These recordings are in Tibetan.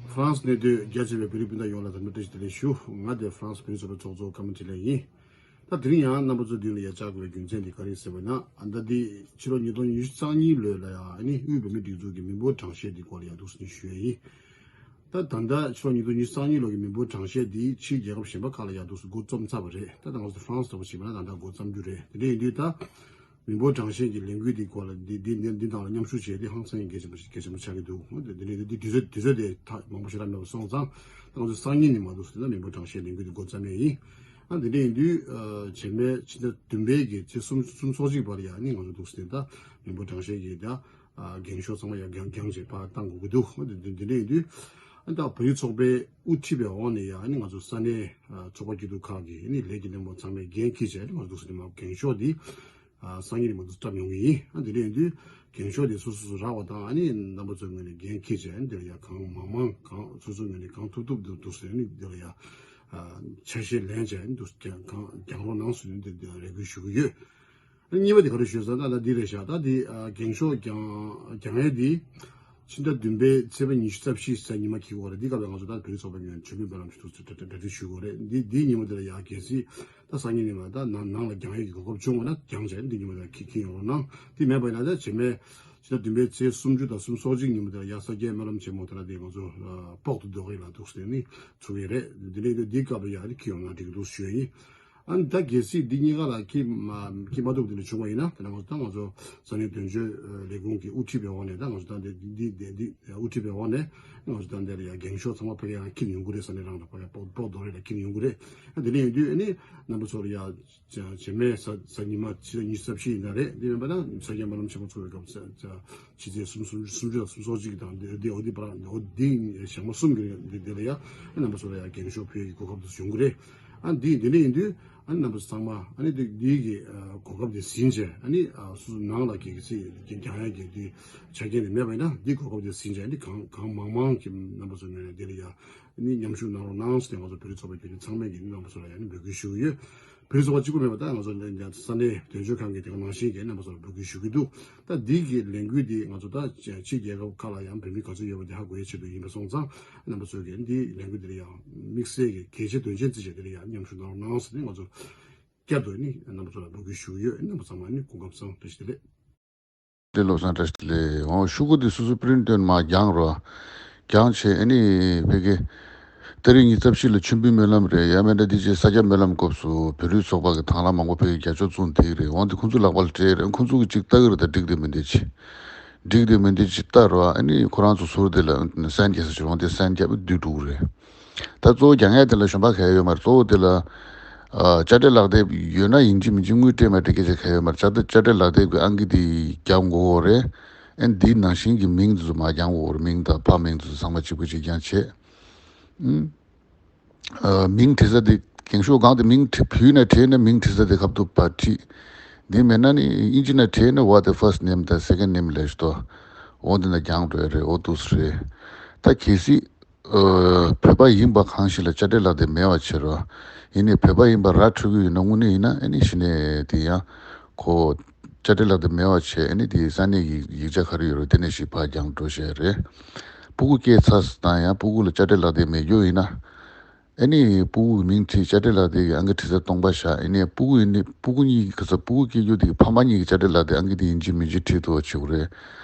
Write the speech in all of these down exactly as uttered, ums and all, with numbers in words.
ཧྥ་རན་སི་གནས་སྡོད་རྒྱ་ཆེ་བའི་བོད་རིགས་སྤུན་ཟླ་ཡོངས་ལ་འཚམས་འདྲི་བཀྲ་ཤིས་བདེ་ལེགས་ཞུ། ང་དེ་ཧྥ་རན་སི་བོད་རིགས་ཚོགས་པའི་ཚོགས་གཙོ་ཀརྨ་འཕྲིན་ལས་ཡིན། ད་དེ་རིང་ཡང་རྣམ་པ་ཚོའི་མདུན་ལ་ཡ་བཅར་དགོས་པའི་རྒྱུ་མཚན་དེ་ག་རེ་ཡིན་ཟེར་བ་ན། ཨ་ད་འདི་ཕྱི་ལོ་ཉིས་སྟོང་ཉི་ཤུ་རྩ་གཉིས་ལོའི་ལ་ཡ་ཨ་ནི་དབུས་བོད་མིའི་སྒྲིག་འཛུགས་ཀྱི་མི་འབོར་གྲངས་བཤེར་དེ་སྐོར་ལ་ཡ་འདུག་སེ་ཞུ་ཡ་ཡིན། ད་ད་ལྟ་ཕྱི་ལོ་ཉིས་སྟོང་ཉི་ཤུ་རྩ་གཉིས་ལོ་གི་མི་འབོར་གྲངས་བཤེར་འདི་ཕྱིའི་རྒྱལ་ཁབ་གཞན་པ་ཁག་ལ་ཡ་འདུག་སེ་འགོ་རྩོམ་ཚར་བ་རེད། ད་ད་ང་ཚོ་ཧྥ་རན་སི་ལྟ་བུ་ཞིག་ཡིན་ན་ད་ལྟ་འགོ་རྩོམ་རྒྱུ་རེད། དེ་འདྲ་ཡིན་དུས་ད། མི་འབོར་གྲངས་བཤེར་གྱི་ལས་འགུལ་འདི་སྐོར་ལ་འདི་འདི་འདི་འདི་དང་ལ་མཉམ་ཞུགས་བྱས་ཏེ་ཧང་སང་གི་གལ་ཆེན་པོ་ཞིག་གལ་ཆེན་པོ་ཆགས་ཀྱི་འདུག་འདི་འདི་འདི་དུས་ཚོད་དུས་ཚོད་དེ་ཐག་མང་པོ་ཞིག་རག་མེད་པ་སོང་ཙང་ད་ང་ཚོ་སང་ཉིན་ནས་མ་འདུག་ཟེར་ན་མི་འབོར་གྲངས་བཤེར་ལས་འགུལ་འདི་འགོ་བརྩམས་ཡས་ཡིན། ཨ་འདི་འདྲ་ཡིན་དུས་ཨ་བྱེ་མའི་ཕྱི་ཟླ་བདུན་པའི་གི་ཚེས་གསུམ་གསུམ་སོ་གཅིག་བར་ལ་ཡ་ནི་ང་ཚོ་འདུག་ཟེར་ད་མི་འབོར་གྲངས་བཤེར་གྱི་ད་ཨ་འགེངས་ཤོག་ཚང་མ་ཡ་འགྱངས་འགྱངས་བྱས་ཕར་བཏང་དགོས་ཀྱི་འདུག་འདི་འདི་འདི་འདྲ་ཡིན་དུས་ཨ་ད་བོད་རིགས་ཚོགས་པའི་དབུ་ཁྲིད་པའི་འོག་ནས་ཡ་ནི་ང་ཚོ་ས་གནས་ཨ་ཚོགས་པ་སྐྱིད་སྡུག་ཁག་གི་ནི་ལས་ཀྱི་བློན་པོ་ཚང་མས་འགན་འཁྱེར་བྱས་ནི་ང་ཚོ་འདུག་ཟེར་ནས་མ་འགེངས་ཤོག་འདི། ཨ་སང་ཉིན་མ་གཏོགས་བཀྲམ་ཡོང་གི་ཡིན། ཨ་དེ་འདྲ་ཡིན་དུས་འགེངས་ཤོག་དེ་སོ་སོ་སོ་རག་པ་དང་ཨ་ནི་རྣམ་པ་ཚོའི་ངོས་ནས་འགན་འཁྱེར་བྱས་ཨ་ནི་དེ་ལ་ཡ་གང་མང་མང་གང་སོ་སོའི་ངོས་ནས་གང་ཐུབ་ཐུབ་འདུག་འདུག་ཟེར་ཨ་ནི་དེ་ལ་ཡ་ཨ་ཆ་ཤས་ལེན་བྱས་ཨ་ནི་འདུག་རྒྱང་གང་རྒྱང་རོགས་གནང་ཟེར་ནས་དེ་དེ་རེ་སྐུལ་ཞུ་གི་ཡོད། ཨ་གཉིས་པ་དེ་ག་རེ་ཞུས་ཟེར་ན་ད་འདི་རེད་ཤག་ད་འདི་ཨ་འགེངས་ཤོག་རྒྱང་རྒྱང་ཡས་འདི། ཕྱི་ཟླ་བདུན་པའི་ཚེས་པ་ཉི་ཤུ་རྩ་བཞི་ཟེར་ཉི་མ་འཁེལ་གྱི་ཡོད་རེད། འདི་སྐབས་ལ་ང་ཚོ་ད་བོད་རིགས་ཚོགས་པའི་ངོས་ནས་མཆོད་འབུལ་སྨོན་ལམ་ཞུ་གཏུག་ཚུལ་གྲ་སྒྲིག་ཞུ་དགོས་རེད། འདི་འདིའི་ཉིན་མོ་འདི་ལ་ཡ་གལ་སྲིད་ད་སང་ཉིན་ཉི་མ་ད་ནང་ནང་ལ་རྒྱང་ཡས་ཀྱི་གོ་སྐབས་བྱུང་བ་ན་རྒྱང་བྱས་འདི་ཉིན་མོ་འདི་ལ་འཁྱེར་འཁྱེར་ཡོང་རོགས་གནང་། འདི་མེད་པ་ཡིན་ན་ད་བྱེ་མའི་ཕྱི་ཟླ་བདུན་པའི་ཚེས་སུམ་ཅུ་དང་སུམ་ཅུ་སོ་གཅིག་ཉིན་མོ་འདི་ལ་ཡ་ས་སྐྱའི་སྨོན་ལམ་ཆེན་མོ་དེ་ལ་འདི་ང་ཚོ་སྤོག་ཏུ་སྡོད་ཀྱི་ལ་འདུག་ཟེར་ནས་ཚུགས་ཡས་རེད། འདི་ནས་འདི་སྐབས་ལ་ཡ་འདི་འཁྱེར་ཡོང་ན་འགྲིག་གི་འདུག་ཞུ་ཡས་ཡིན། ཨ་ནི་ད་གལ་སྲིད་འདི་གཉིས་ཀ་ལ་འཁྱེར་མ་འཁྱེར་མ་ཐུབ་དེ་འདྲ་བྱུང་བ་ཡིན་ན་དེ་ནང་ད་ང་ཚོ་ས་གནས་དོན་གཅོད་ལས་ཁུངས་ཀྱི་དབུ་ཁྲིད་པའི་འོག་ནས་ད་ང་ཚོ་ད་འདི་འདི་འདི་འདི་དབུ་ཁྲིད་པའི་འོག་ནས་ང་ཚོ་ད་འདི་ལ་ཡ་འགེངས་ཤོག་ཚང་མ་ཕ་གི་རང་འཁྱེར་ཡོང་གི་རེད། ས་གནས་རང་ལ་ཕ་གི་སྤོག་སྤོག་རྡོ་རེད་ལ་འཁྱེར་ཡོང་གི་རེད། ཨ་དེ་འདྲ་ཡིན་དུས་ཨ་ནི་རྣམ་པ་ཚོ་ལ་ཡ་བྱེ་མའི་གཟའ་གཟའ་ཉི་མ་ཕྱི་ཟླ་ཉི་ཤུ་རྩ་བཞི་ཡིན་ན་རེད། འདི་མིན་པ་ན་ས་སྐྱའི་སྨོན་ལམ་ཆེན་མོ་ཚོགས་པའི་སྐབས་ཕྱི་ཚེས་སུམ་སུམ་སུམ་ཅུ་དང་སུམ་ཅུ་སོ་གཅིག་དང་འདི་འདི་འོ་འདི་བར་འོ་འདི་ཞག་མ་གསུམ་གྱི་རིང་འདི་འདི་ལ་ཡ་རྣམ་པ་ཚོ་ལ་ཡ་འགེངས་ཤོག་ཕུལ་གྱི་གོ་སྐབས་དེ་ཡོང་གི་རེད། ཨ་འདི་འདི་འདྲ་ཡིན་དུས་ཨ་ནི་རྣམ་པ་ཚང་མ་ཨ་ནི་འདི་འདི་གི་གོ་སྐབས་དེ་ཟིན་བྱས་ཨ་ནི་སོ་སོ་ནང་ལ་གལ་སྲིད་རྒྱང་ཡས་ཀྱི་འདི་ཆ་རྐྱེན་དེ་མེད་པ་ཡིན་ན་འདི་གོ་སྐབས་དེ་ཟིན་བྱས་ཨ་ནི་གང་གང་མང་མང་གི་རྣམ་པ་ཚོ་ནས་འདི་ལ་ཡ་ཨ་ནི་མཉམ་ཞུགས་གནང་རོགས་གནང་ཟེར་ཏེ་ང་ཚོ་བོད་རིགས་ཚོགས་པའི་བརྒྱུད་ནས་ཚང་མས་ཀྱི་རྣམ་པ་ཚོ་ལ་ཡ་ཨ་ནི་འབོད་སྐུལ་ཞུ་གི་ཡོད། བོད་རིགས་ཚོགས་པ་གཅིག་པུ་མེད་པ་ད་ང་ཚོ་ས་གནས་དོན་གཅོད་ཁང་གི་དེ་ག་ནང་བཞིན་གྱི་རྣམ་པ་ཚོ་ལ་འབོད་སྐུལ་ཞུ་གི་འདུག་ད་འདི་གི་ལས་འགུལ་འདི་ང་ཚོ་ད་ཕྱི་རྒྱལ་ཁབ་ཁག་ལ་ཡང་བོད་མི་ག་ཚོད་ཡོད་པ་དེ་ཧ་གོ་ཡའི་ཆེད་དུ་ཡིན་པ་སོང་ཙང་རྣམ་པ་ཚོས་ཀྱི་འདི་ལས་འགུལ་འདི་ལ་ཡང་དམིགས་བསལ་གྱི་གལ་ཆེ་དོན་ཆེན་བརྩི་བྱས་འདི་ལ་ཡང་མཉམ་ཞུགས་གནང་རོགས་གནང་ཟེར་ནས་ང་ཚོ་བསྐྱར་དུ་ནི་རྣམ་པ་ཚོ་ལ་འབོད་སྐུལ་ཞུ་གི་ཡོད། རྣམ་པ་ཚང་མ་ནི་སྐུ་ཁམས་བཟང་། བཀྲ་ཤིས་བདེ་ལེགས། བདེ་ལེགས། བློ་བཟང་བཀྲ་ཤིས་བདེ་ལེགས། འོ་ཤོག་གུ་འདི་སོ་སོ་པི་རིན་ཊི་བཏོན་མ་རྒྱང་རོགས། རྒྱང་བྱས་ཨ་ནི་ཕ་གི་ཏ་རིག་ཉི་ཤུ་རྩ་བཞི་ལ་མཆོད་འབུལ་སྨོན་ལམ་རེད། ཡང་མིན་ན་འདི་རྗེས་ས་སྐྱ་སྨོན་ལམ་སྐབས་སུ་བོད་རིགས་ཚོགས་པ་གི་དང་བླངས་མང་པོ་ཕ་གི་རྒྱ་ཕྱོགས་བཙུགས་འདི་རེད། འོ་འདི་ཁོང་ཚོ་ལག་པ་ལ་སྤྲད་རེད། ཁོང་ཚོ་གི་ཅིག་ལྟ་གི་རེད། ད་འགྲིག་དེ་མི་འདི་ཅི་འགྲིག་དེ་མི་འདི་ཅི་ལྟ་རོགས། ཨ་ནི་ཁོ་རང་ཚོ་ཟུར་དེ་ལ་སན་རྒྱག་ས་ཅིག་འོ་འདི་སན་རྒྱག་པ་བསྡུས་འགྲོ་གི་རེད། ད་གཙོ་བོ་རྒྱང་ཡས་དེ་ལ་གཞན་པ་ག་ཡ་ཡོད་མ་རེད། གཙོ་བོ་དེ་ལ་ཨ་དཔྱ་ཁྲལ་ལག་དེབ་ཡོད་ན་ཡིན་གཅིག་མིན་གཅིག་དངུལ་སྤྲད་མ་སྤྲད་སྐད་ཆ་ག་ཡ་ཡོད་མ་རེད། དཔྱ་དཔྱ་ཁྲལ་ལག་དེབ་ཀྱི་ཨང་ཀི་དེ་རྒྱག་དགོས་རེད། ཨ་ནི་འདིའི་ནང་བཞིན་གྱི་མིང་དེ་ཚོ་མ་རྒྱག་དགོས་རེད། མིང་དང་ཕ་མིང་དེ་ཚོ་ཚང་མ་གཅིག་པ་གཅིག་རྐྱང་བྱས། ཨ་མིང་བྲིས་ས་དེ་འགེངས་ཤོག་སྒང་དེ་མིང་བྲིས་བུ་ཡིན་ན་བྲིས་ན་མིང་བྲིས་ས་དེ་ཁ་ཐུག་པ་བྲིས། འདི་མེད་ན་ནི་དབྱིན་ཇི་ན་བྲིས་ན་what the first name དང་second name ལས་ཤོག་འོ་འདི་ན་རྒྱང་འགྲོ་ཡ་རེད། འོ་འདུག་སེ་རེད། ད་གལ་སྲིད་ཨ་བོད་པ་ཡིན་པ་གང་ཞིག་ལ་དཔྱ་ཁྲལ་ལག་དེབ་མེད་པ་བྱས་རོགས། ཡིན་ནའི་བོད་པ་ཡིན་པ་ར་འཕྲོད་ཀྱི་ཡོད་ན་དངོས་གནས་ཡིན་ན་ཨ་ནི་གཞི་ནས་དེ་ཡང་ཁོ་དཔྱ་ཁྲལ་ལག་དེབ་མེད་པ་བྱས་ཨ་ནི་དེ་ས་གནས་ཀྱི་ཡིག་ཆ་ག་རེ་ཡོད་རེད། དེ་ནས་ཞིག་ཕར་རྒྱང་འགྲོ་བྱས་རེད། སྤུ་གུ་སྐྱེས་ཚར་དང་ཡང་སྤུ་གུ་ལ་དཔྱ་ཁྲལ་ལག་དེབ་མེད་རྒྱུ་ཡིན་ན། ཨ་ནི་སྤུ་གུ་གི་མིང་བྲིས། དཔྱ་ཁྲལ་ལག་དེབ་ཀྱི་ཨང་ཀི་བྲིས་ས་སྟོང་པ་བཞག་ཨ་ནི་སྤུ་གུ་ཡིན་ནི་སྤུ་གུ་གཉིས་ཀྱི་ག་ས་སྤུ་གུ་སྐྱེ་རྒྱུ་དེ་གི་ཕ་མ་གཉིས་ཀྱི་དཔྱ་ཁྲལ་ལག་དེབ་ཨང་ཀི་དེ་ཡིན་གཅིག་མིན་གཅིག་བྲིས་ཐུབ་པ་བྱེད་དགོས་རེད།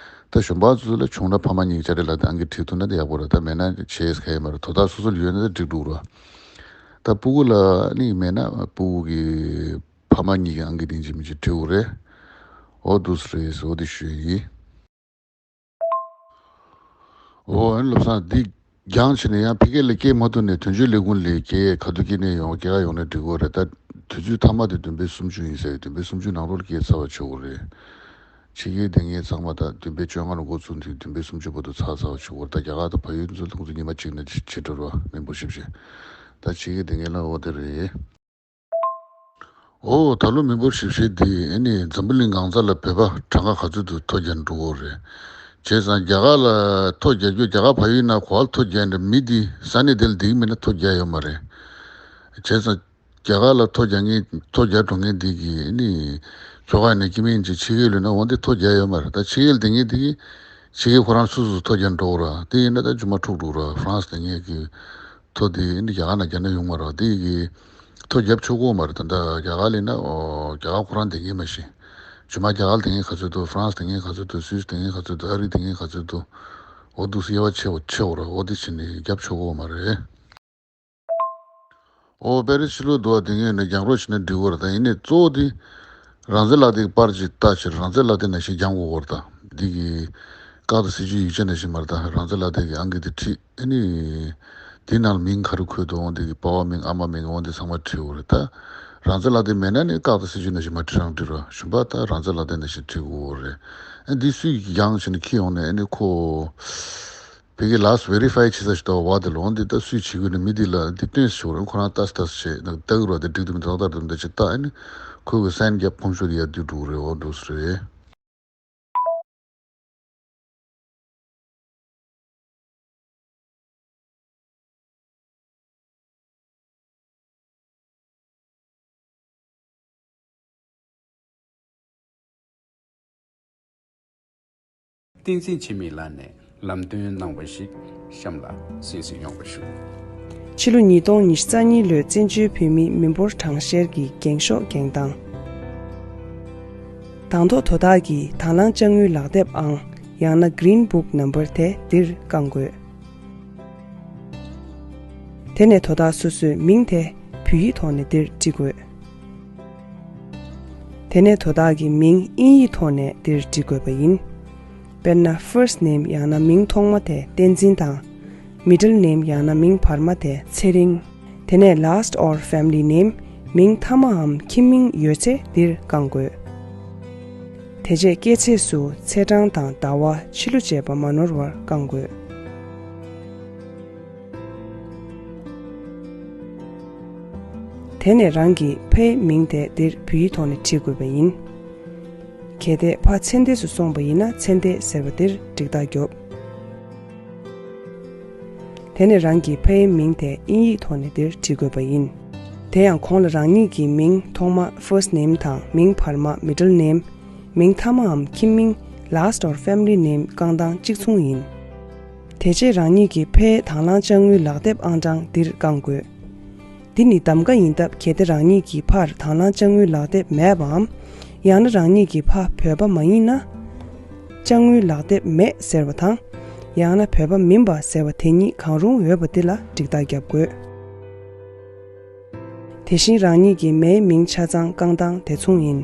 ད་གཞོན་པ་ཚོ་ལ་བྱུང་ན་ཕ་མ་གཉིས་ཀྱི་དཔྱ་ཁྲལ་ལག་དེབ་ཨང་ཀི་བྲིས་ཐུབ་ན་དེ་ཡག་པོ་རེད། ད་མེད་ན་བྱས་ག་ཡོད་མ་རེད། དོ་བདག་སོ་སོ་ལ་ཡོད་ན་ད་འགྲིག་འགྲོ་ར། ད་སྤུ་གུ་ལ་ནི་མེད་ན་སྤུ་གུ་གི་ཕ་མ་གཉིས་ཀྱི་ཨང་ཀི་དེ་ཡིན་གཅིག་མིན་གཅིག་བྲིས་དགོས་རེད། འོ་འདུག་སེ་རེད། འོ་དེ་ཞུ་ཡི་ཡིན། འོ་ཨ་ནི་བློ་བཟང་འདི་རྒྱང་ཕྱིན་ནས་ཡང་ཕ་གི་ལ་སྐྱེལ་མ་ཐུབ་ནས་དོན་གཅོད་ལས་ཁུངས་ལ་སྐྱེལ་ག་དུས་སྐྱེལ་ནས་ཡོང་། རྒྱ་གར་ཡོང་ན་འགྲིག་གི་རེད། ད་དུས་ཚོད་མཐའ་མ་དེ་བདུན་པའི་སུམ་ཅུ་ཡིན་ཟེར། བདུན་པའི་སུམ་ཅུ་ནང་ལོགས་ལ་སྐྱེལ་ཚར་བ་བྱེད་དགོས་རེད། ཕྱི་རྒྱལ་སྡོད་མཁན་ཚང་མ་ད་བདུན་པའི་བཅོ་ལྔ་ལ་འགོ་ཚུགས་དུས་བདུན་པའི་སུམ་ཅུ་བར་དུ་ཚར་ཚར་བ་བྱེད་དགོས་རེད། ད་རྒྱ་གར་དང་བལ་ཡུལ་ཚོ་ལ་ཁོང་ཚོ་ཉི་མ་གཅིག་ནས་ཕྱི་དྲོ་རུ་མི་འབོར་ཞིབ་བཤེར། ད་ཕྱི་རྒྱལ་སྡོད་མཁན་ལ་འོ་དེ་རེད། འོ་ད་ལོ་མི་འབོར་ཞིབ་བཤེར་འདི་ཨ་ནི་འཛམ་བུ་གླིང་གང་ས་ལ་བོད་པ་གྲངས་ཀ་ག་ཚོད་དུ་ཐོ་རྒྱག་འགྲོ་གི་རེད། བྱས་ཙང་རྒྱ་གར་ལ་ཐོ་རྒྱག་རྒྱུ་རྒྱ་གར་བལ་ཡུལ་ན་ག་པར་ཐོ་རྒྱག་འདྲ་མི་འདི་ས་གནས་དེ་ལ་བསྡད་ཀྱི་མིན་ན་ཐོ་རྒྱག་ཡོད་མ་རེད། བྱས་ཙང་རྒྱ་གར་ལ་ཐོ་རྒྱག་མཁན་ཐོ་རྒྱག་འགྲོ་མཁན་འདི་གི་ཨ་ནི་ཁྱོ་ག་ནས་སྐྱེ་དམན་ཅིག་ཕྱི་རྒྱལ་ལོན་ན་འོ་འདི་ཐོ་རྒྱག་ཡོད་མ་རེད། ད་ཕྱི་རྒྱལ་སྡོད་མཁན་འདི་གི་ ཕྱི་རྒྱལ་ཁོ་རང་སུ་སུ་ཐོ་རྒྱག་འགྲོ་གི་ར། དེ་ཡིན་ན་ད་རྒྱུ་མ་འཁྲུག་འགྲོ་གི་ར། ཧྥ་རན་སི་དེ་ངས་ཀྱི་ཐོ་དེ་ཨ་ནི་རྒྱ་གར་ནང་བརྒྱབ་ན་ཡོང་མ་ར། དེ་གི་ཐོ་རྒྱབ་ཆོག་གི་མ་རེད། ད་ད་རྒྱ་གར་ལ་ཡིན་ན་ཨོ་རྒྱ་གར་ཁོ་རང་དེ་ངས་མ་ཤེས། རྒྱུ་མ་རྒྱ་གར་དེ་ངས་ག་ཚོད་འདུག་ཧྥ་རན་སི་དེ་ངས་ག་ཚོད་འདུག་སུད་སི་དེ་ངས་ག་ཚོད་འདུག་ཨ་རི་དེ་ངས་ག་ཚོད་འདུག་འོ་འདུག་སེ་དབྱེ་བ་ཕྱེ་བ་ཕྱེ་བ་ར། འོ་དེ་བྱས་ནས་རྒྱབ་ཆོག་གི་མ་རེད། ཨོ་པེ་རི་ཕྱི་ལོགས་འདུག་བ། དེ་ངས་ནས་རྒྱང་རོགས་བྱས་ན་འགྲིག་གི་རེད། ད་ཡིན་ནའི་གཙོ་བོ་དེ་རང་བཙན་ལག་དེབ་ཀྱི་པར་ཅིག་ལྟ་ཕྱིར་རང་བཙན་ལག་དེབ་ནང་བཞིན་རྒྱང་དགོས་གི་རེད། ད་འདི་གི་ཀག་དང་སྲིད་ཇུས་ཡིག་ཆ་ནང་བཞིན་མ་རེད། ད་རང་བཙན་ལག་དེབ་ཀྱི་ཨང་ཀི་དེ་བྲིས། ཨ་ནི་དེ་ནང་ལ་མིང་ག་རེ་འཁོད་འདུག་འོང་དེ་གི་པ་ཕ་མིང་ཨ་མ་མིང་འོང་དེ་ཚང་མ་བྲིས་དགོས་རེད། ད་རང་བཙན་ལག་དེབ་མེད་ན་ནི་ཀག་དང་སྲིད་ཇུས་ནང་བཞིན་མ་བྲིས་རང་བྲིས་རོགས། གཞན་པ་ད་རང་བཙན་ལག་དེབ་ནང་བཞིན་བྲིས་དགོས་རེད། ཨ་འདི་སུས་ཀྱིས་ཡང་བྱས་ནས་འཁྱེར་ཡོང་ནས་ཨ་ནི་ཁོ། བོད་ཀྱི་ལཱས་ཝེ་རི་ཕའི་བྱེད་ས་ཞིག་འདུག་བ། དེ་ལོང་འདི་ལྟ་སུས་བྱེད་དགོས་ན་མི་འདི་ལ་འདི་སྟོན་ཞིག་རེད། ཁོ་རང་ལྟ་ལྟ་བྱེད་ནང་ལྟ་གི་རོགས། དེ་འགྲིག་འདུག་མི་འདུག་ཏག་ཏག་འདུག་མི་འདུག་ཅིག་ལྟ། ཨ་ནི་ཁོས་གི་སའིན་རྒྱབ་ཁོང་ཆོས་དེ་ཡར་བསྡུས་འགྲོ་གི་རེད། འོ་འགྲོ་སི་རེད། བསྟན་འཛིན་འཆི་མེད་ལགས་ནས་ལམ་སྟོན་གནང་བ་ཞིག་གཤམ་ལ་གསན་གཟིགས་ཡོང་བ་ཞུ། ཕྱི་ལོ་ཉིས་སྟོང་ཉི་ཤུ་རྩ་གཉིས་ལོའི་བཙན་བྱོལ་བོད་མིའི་མི་འབོར་གྲངས་བཤེར་གྱི་འགེངས་ཤོག་འགེངས་སྟངས། དང་ཐོག་དོ་བདག་གིས་དང་བླངས་དཔྱ་དངུལ་ལག་དེབ་ཨང་ཡང་ན་Green Book Number དེ་འདིར་བསྐང་དགོས། དེ་ནས་དོ་བདག་སོ་སོའི་མིང་དེ་བོད་ཡིག་ཐོག་ནས་འདིར་བྲི་དགོས། དེ་ནས་དོ་བདག་གི་མིང་དབྱིན་ཡིག་ཐོག་ནས་འདིར་བྲི་དགོས་པ་ཡིན། དཔེར་ན་first name ཡང་ན་མིང་ཐོག་མ་དེ་བསྟན་འཛིན་དང་། middle name ཡང་ན་མིང་བར་མ་དེ་ཚེ་རིང་། དེ་ནས་last or family name མིང་མཐའ་མའམ་ཁྱིམ་མིང་ཡོད་ཚེ་འདིར་བསྐང་དགོས། དེ་རྗེས་སྐྱེས་ཚེས་སུ་ཚེས་གྲངས་དང་ཟླ་བ་ཕྱི་ལོ་བཅས་པ་མ་ནོར་བར་བསྐང་དགོས། དེ་ནས་རང་གི་ཕའི་མིང་དེ་འདིར་བོད་ཡིག་ཐོག་ནས་བྲིས་དགོས་པ་ཡིན། གལ་ཏེ་ཕ་ཚེ་འདས་སུ་སོང་བ་ཡིན་ན་ཚེ་འདས་ཟེར་བ་འདིར་འགྲིག་རྟགས་རྒྱོབ། དེ་ནས་རང་གི་ཕའི་མིང་དེ་དབྱིན་ཡིག་ཐོག་ནས་འདིར་བྲིས་དགོས་པ་ཡིན། དེ་ཡང་གོང་ལ་རང་ཉིད་ཀྱི་མིང་ཐོག་མ་first name དང་མིང་བར་མ་middle name མིང་མཐའ་མའམ་ཁྱིམ་མིང་last or family name བསྐང་སྟངས་གཅིག་མཚུངས་ཡིན། དེ་རྗེས་རང་ཉིད་ཀྱི་ཕའི་དང་བླངས་དཔྱ་དངུལ་ལག་དེབ་ཨང་གྲངས་འདིར་བསྐང་དགོས། འདི་ནི་གདམ་ག་ཡིན་སྟབས་གལ་ཏེ་རང་ཉིད་ཀྱི་ཕར་དང་བླངས་དཔྱ་དངུལ་ལག་དེབ་མེད་པའམ། ཡང་ན་རང་ཉིད་ཀྱི་ཕ་བོད་པ་མ་ཡིན་ན། དཔྱ་དངུལ་ལག་དེབ་མེད་ཟེར་བ་དང་། ཡང་ན་བོད་པ་མིན་པ་ཟེར་བ་དེ་གཉིས་གང་རུང་ཡོད་པ་འདི་ལ་འགྲིག་རྟགས་རྒྱབ་དགོས། དེ་བཞིན་རང་ཉིད་ཀྱི་མའི་མིང་ཆ་ཚང་བསྐང་སྟངས་དེ་མཚུངས་ཡིན།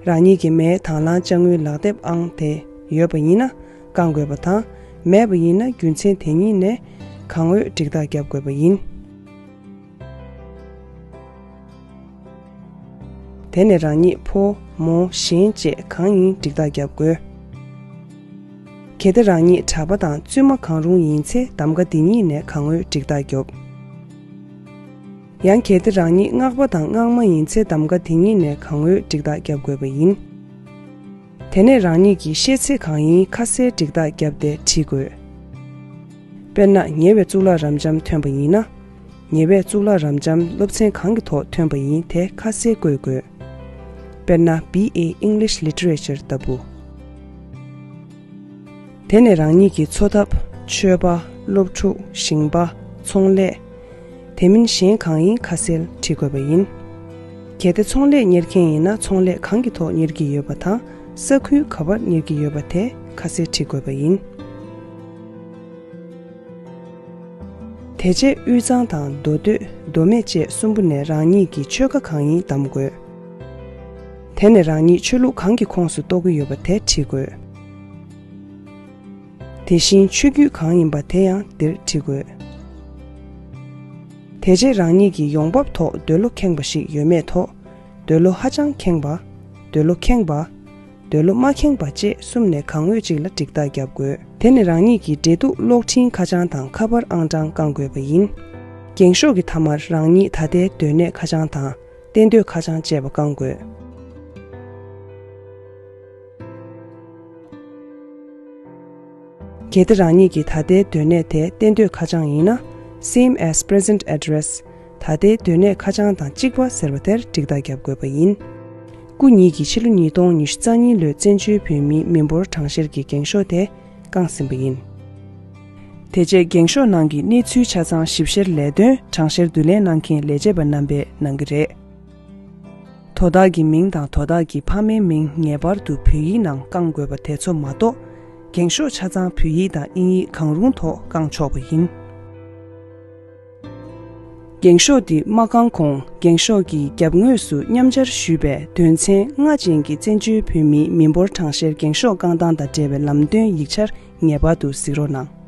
རང་ཉིད་ཀྱི་མའི་དང་བླངས་དཔྱ་དངུལ་ལག་དེབ་ཨང་དེ་ཡོད་པ་ཡིན་ན་བསྐང་དགོས་པ་དང་། མེད་པ་ཡིན་ན་རྒྱུ་མཚན་དེ་གཉིས་ནས་གང་འོས་འགྲིག་རྟགས་རྒྱབ་དགོས་པ་ཡིན། དེ་ནས་རང་ཉིད་ཕོ་མོ་གཞན་བཅས་གང་ཡིན་འགྲིག་རྟགས་རྒྱབ་དགོས། གལ་ཏེ་རང་ཉིད་གྲྭ་པ་དང་བཙུན་མ་གང་རུང་ཡིན་ཚེ་གདམ་ག་འདི་གཉིས་ནས་གང་འོས་འགྲིག་རྟགས་རྒྱོབ། ཡང་གལ་ཏེ་རང་ཉིད་སྔགས་པ་དང་སྔགས་མ་ཡིན་ཚེ་གདམ་ག་འདི་གཉིས་ནས་གང་འོས་འགྲིག་རྟགས་རྒྱབ་དགོས་པ་ཡིན། དེ་ནས་རང་ཉིད་ཀྱི་ཤེས་ཚད་གང་ཡིན་ཁ་གསལ་འགྲིག་རྟགས་རྒྱབ་སྟེ་བྲིས་དགོས། དཔེར་ན་ཉེ་བའི་གཙུག་ལག་རབ་འབྱམས་ཐོན་པ་ཡིན་ན། ཉེ་བའི་གཙུག་ལག་རབ་འབྱམས་སློབ་ཚན་གང་གི་ཐོག་ཐོན་པ་ཡིན་དེ་ཁ་གསལ་བཀོད་དགོས། དཔེར་ན་B A English Literature ལྟ་བུ། དེ་ནས་རང་ཉིད་ཀྱི་འཚོ་ཐབས། ཆོས་པ། སློབ་ཕྲུག་ཞིང་པ། ཚོང་ལས། དེ་མིན་གཞན་གང་ཡིན་ཁ་གསལ་བྲིས་དགོས་པ་ཡིན། གལ་ཏེ་ཚོང་ལས་གཉེར་མཁན་ཡིན་ན་ཚོང་ལས་གང་གི་ཐོག་གཉེར་གྱི་ཡོད་པ་དང་ས་ཁུལ་ག་པར་གཉེར་གྱི་ཡོད་པ་དེ་ཁ་གསལ་བྲིས་དགོས་པ་ཡིན། དེ་རྗེས་དབུས་གཙང་དང་མདོ་སྟོད་མདོ་སྨད་བཅས་གསུམ་པོ་ནས་རང་ཉིད་ཀྱི་ཆོལ་ཁ་གང་ཡིན་གདམ་དགོས། དེ་ནས་རང་ཉིད་ཆོས་ལུགས་གང་གི་ཁོངས་སུ་གཏོགས་ཀྱི་ཡོད་པ་དེ་བྲིས་དགོས། དེ་བཞིན་ཆོས་བརྒྱུད་གང་ཡིན་པ་དེ་ཡང་འདིར་བྲིས་དགོས། དེ་རྗེས་རང་ཉིད་ཀྱི་ཡོང་འབབ་ཐོག་འདོད་བློ་ཁེངས་པ་ཞིག་ཡོད་མེད་ཐོག་འདོད་བློ་ཧ་ཅང་ཁེངས་པ། འདོད་བློ་ཁེངས་པ། འདོད་བློ་མ་ཁེངས་པ་བཅས་གསུམ་ནས་གང་འོས་གཅིག་ལ་འགྲིག་རྟགས་རྒྱབ་དགོས། དེ་ནས་རང་ཉིད་ཀྱི་འབྲེལ་གཏུག་གློག་འཕྲིན་ཁ་བྱང་དང་ཁ་པར་ཨང་གྲངས་བསྐང་དགོས་པ་ཡིན། འགེངས་ཤོག་གི་མཐའ་མར་རང་ཉིད་ད་ལྟའི་སྡོད་གནས་ཁ་བྱང་དང་གཏན་སྡོད་ཁ་བྱང་བཅས་པ་བསྐང་དགོས། གལ་ཏེ་རང་ཉིད་ཀྱི་ད་ལྟའི་སྡོད་གནས་དེ་གཏན་སྡོད་ཁ་བྱང་ཡིན་ན། Same as present address། ད་ལྟའི་སྡོད་གནས་ཁ་བྱང་དང་གཅིག་པ་ཟེར་བ་དེར་འགྲིག་རྟགས་བརྒྱབ་དགོས་པ་ཡིན། སྐུ་ཉིད་ཀྱིས་ཕྱི་ལོ་ཉིས་སྟོང་ཉི་ཤུ་རྩ་གཉིས་ལོའི་བཙན་བྱོལ་བོད་མིའི་མི་འབོར་གྲངས་བཤེར་གྱི་འགེངས་ཤོག་དེ་བསྐངས་ཟིན་པ་ཡིན། དེ་རྗེས་འགེངས་ཤོག་ནང་གི་གནས་ཚུལ་ཆ་ཚང་ཞིབ་བཤེར་ལས་དོན་གྲངས་བཤེར་བསྡུ་ལེན་གནང་མཁན་ལས་བྱེད་པ་རྣམ་པས་གནང་གི་རེད། དོ་བདག་གི་མིང་དང་དོ་བདག་གི་ཕ་མའི་མིང་ངེས་པར་དུ་བོད་ཡིག་ནང་བཀང་དགོས་པ་དེ་ཚོ་མ་གཏོགས། འགེངས་ཤོག་ཆ་ཚང་བོད་ཡིག་དང་དབྱིན་ཡིག་གང་རུང་ཐོག་བཀང་ཆོག་པ་ཡིན། འགེངས་ཤོག་འདི་མ་བཀང་གོང་འགེངས་ཤོག་གི་རྒྱབ་ངོས་སུ་མཉམ་སྦྱར་ཞུས་པའི་དོན་ཚན་ལྔ་ཅན་གྱི་བཙན་བྱོལ་བོད་མིའི་མི་འབོར་གྲངས་བཤེར་འགེངས་ཤོག་བཀང་སྟངས་དང་འབྲེལ་བའི་ལམ་སྟོན་ཡིག་ཆར་ངེས་པར་དུ་གཟིགས་རོགས་གནང་།